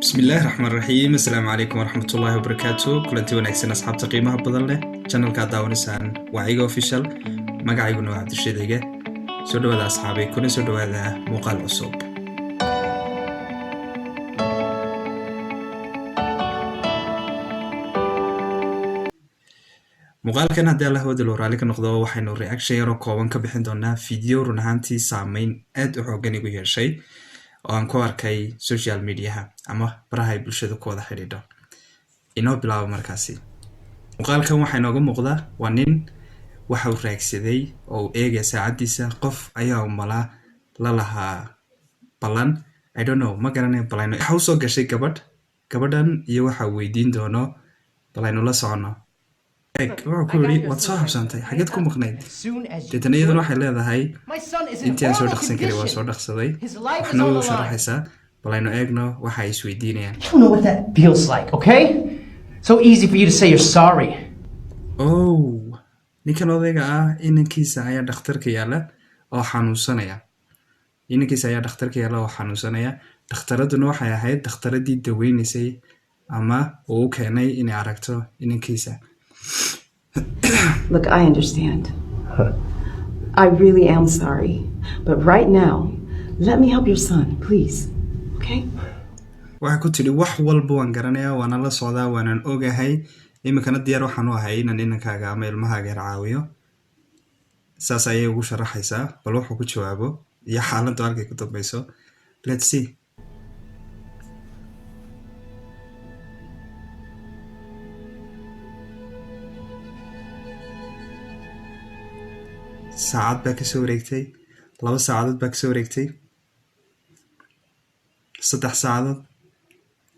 Bismillaahi raxmaan raxiim. Assalaamu calaykum waraxmatullaahi wabarakaatu. Kulanti wanaagsan, asxaabta qiimaha badan leh. Channelkaad daawanaysaan waa Ciga Official, magacayguna waa Cabdishidayga. Soo dhawaada, asxaabay, kuna soo dhawaada muuqaal cusub. Muuqaalkan, haddii Allah wadalo raalli ka noqdo, waxaynu reaction yaroo kooban ka bixin doonaa video run ahaantii saameyn aad u xoogan igu yeeshay oo aan ku arkay social mediaha ama baraha ay bulshada ku wada xidhiidho. Inoo bilaabo markaasi. Muuqaalkan waxaa inooga muuqda waa nin waxa uu raagsaday oo uu eegaya saacaddiisa. Qof ayaa umalaa la lahaa ballan, I don't know, ma garanayo. Balayno waxa usoo gashay gabadh, gabadhan iyo waxa uu weydiin doono balaynu la socono. Eeg, wuxuu ku yidhi: "Waad soo habsantay, xageed ku maqnayd?" Deetana iyaduna waxay leedahay: "Intii aan soo dhaqsan karay waa soo dhaqsaday." Waxna way u sharaxaysaa. Bal aynu eegno waxa ay isweydiinayaan. You don't know what that feels like, okay? So easy for you to say you're sorry. Oh, ninkan odayga ah inankiisa ayaa dhakhtarka yaalla oo xanuunsanaya. Inankiisa ayaa dhakhtarka yaalla oo xanuunsanaya. Dhakhtaraduna waxay ahayd dhakhtaradii daweynaysay ama uu u keenay inay aragto inankiisa. Look, I understand. I really am sorry. But right now, let me help your son, please. Okay? Waxay ku tidhi: "Wax walba waan garanayaa, waana la socdaa, waanan ogahay. Iminkana diyaar waxaan u ahay inaan inankaaga ama ilmahaaga yar caawiyo." Saas ayay ugu sharaxaysaa. Bal wuxuu ku jawaabo iyo xaaladdu halkay ku dambeyso, let's see. Saacad baa kasoo wareegtay, 2 saacadood baa kasoo wareegtay, 3 saacadood,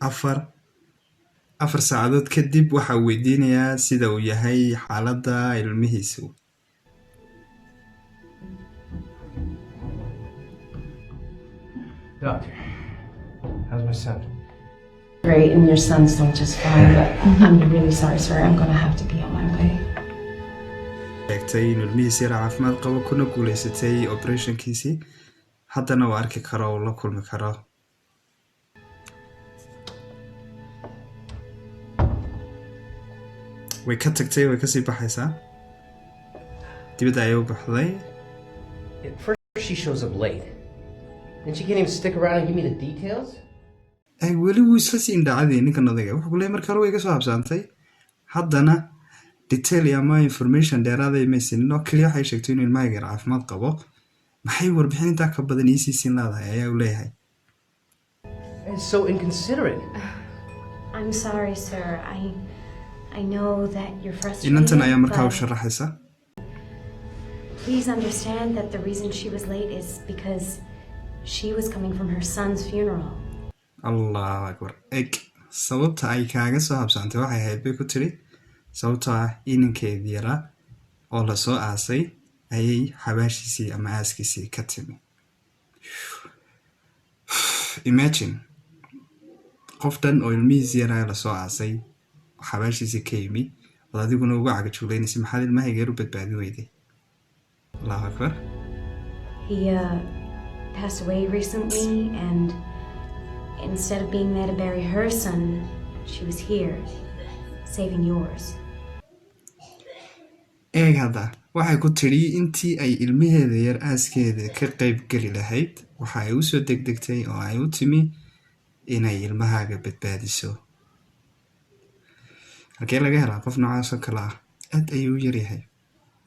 4 saacadood kadib waxa uu weydiinayaa sida uu yahay xaaladda ilmihiisu. Doctor, how's my son? Great, and your son's doing just fine, but I'm really sorry, sir. I'm gonna have to be on my way. Sheegtay inuu ilmihiisi yara caafimaad qabo, kuna guuleysatay operationkiisii, haddana uu arki karo, uu la kulmi karo. Way ka tagtay, way kasii baxaysaa, dibadda ayay u baxday. At first, she shows up late. Then she can't even stick around and give me the details? Ay, weli wuu isla sii indhacadii ninkan odayga. Wuxuu ku leeyay: "Marka hore way iga soo habsaantay, haddana detail ama information dheeraaday may siinin, oo keliya waxay sheegtay inuu ilmahayga yar caafimaad qabo. Maxay warbixin intaa ka badan iisii siin leedahay?" ayaa uu leeyahay. It's so inconsiderate. I'm sorry, sir. I know that you're frustrated. Inantan ayaa markaa u But sharaxaysa. please understand that the reason she was late is because she was coming from her son's funeral. Allahu akbar. Eg, "Sababta ay kaaga soo habsaantay waxay ahayd," bay ku tiri, "sababtoo ah inankeedii yaraa oo lasoo aasay ayay xabaashiisii ama aaskiisii ka timi." Imagine qof dhan oo ilmihiisii yaraa lasoo aasay oo xabaashiisii ka yimi, ood adiguna uga cagajuglaynaysa: "Maxaad ilmahayga yar u badbaadin weyday?" Allahu akbar. He passed away recently, and instead of being there to bury her son, she was here, saving yours. Eeg hadda, waxay ku tidhi intii ay ilmaheeda yar aaskeeda ka qayb geli lahayd, waxa ay usoo degdegtay oo ay u timi inay ilmahaaga badbaadiso. Halkee laga helaa qof noocaas oo kale ah? Aad ayuu u yaryahay.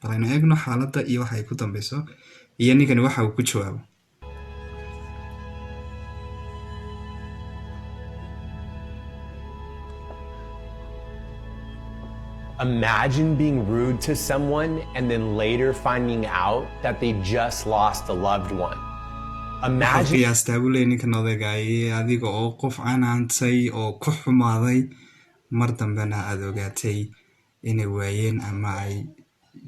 Bal aynu eegno xaaladda iyo waxa ay ku dambeyso iyo ninkani waxa uu ku jawaabo. Imagine being rude to someone and then later finding out that they just lost a loved one. Waxaad Imagine qiyaastaa, buu leeyay ninkan odaygaay, adiga oo qof canaantay oo ku xumaaday, mar dambena aada ogaatay inay waayeen ama ay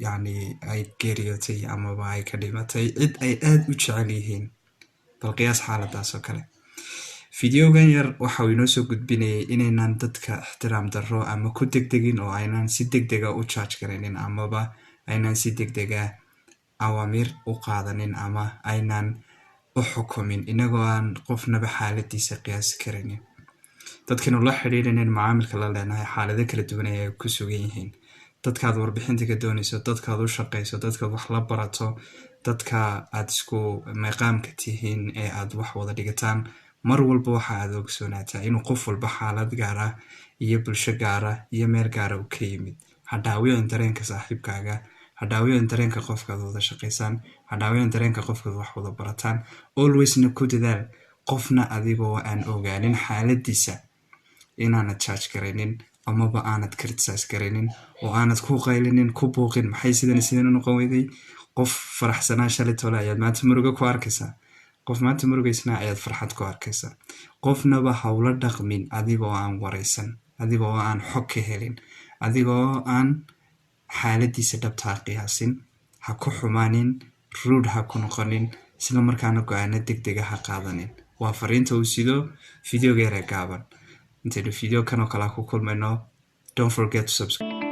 yacni ay geeriyootay amaba ay ka dhimatay cid ay aada u jecel yihiin. Bal qiyaas xaaladaas oo kale. Videogan yar waxa uu inoo soo gudbinayay inaynan dadka ixtiraam darro ama ku degdegin, oo aynan si degdega u judge garaynin, amaba aynan si degdega awaamiir u qaadanin, ama aynan u xukumin inagoo aan qofnaba xaaladiisa qiyaasi karaynin. Dadkaynu la xidhiidhinayn, macaamilka la leenahay, xaalado kala duwan ayay ku sugan yihiin. Dadkaad warbixinta ka doonayso, dadkaad u shaqayso, dadkaad wax la barato, dadka aad isku meeqaamka tihiin ee aad wax wada dhigataan, mar walba waxa aad ogsoonaataa inuu qof walba xaalad gaar ah iyo bulsho gaara iyo meel gaara uu ka yimid. Ha dhaawicin dareenka saaxiibkaaga, ha dhaawicin dareenka qofkaad wada shaqaysaan, ha dhaawicin dareenka qofkaad wax wada barataan. Alwaysna ku dadaal qofna adigoo aan ogaanin xaaladiisa inaanad judge garaynin amaba aanad criticize garaynin oo aanad ku qaylinin, ku buuqin, "Maxay sidan sidan u noqon weyday?" Qof faraxsanaa shalay tole ayaad maanta murugo ku arkaysaa, qof maanta murugaysnaa ayaad farxad ku arkaysaa. Qofnaba hawla dhaqmin adigoo aan waraysan, adigoo aan xog ka helin, adigoo aan xaaladiisa dhabtaa qiyaasin. Ha ku xumaanin, rude ha ku noqonin, isla markaana go'aano deg dega ha qaadanin. Waa fariinta uu sido videoga yaree gaaban. Intaynu video kan oo kale ku kulmayno, don't forget to subscribe.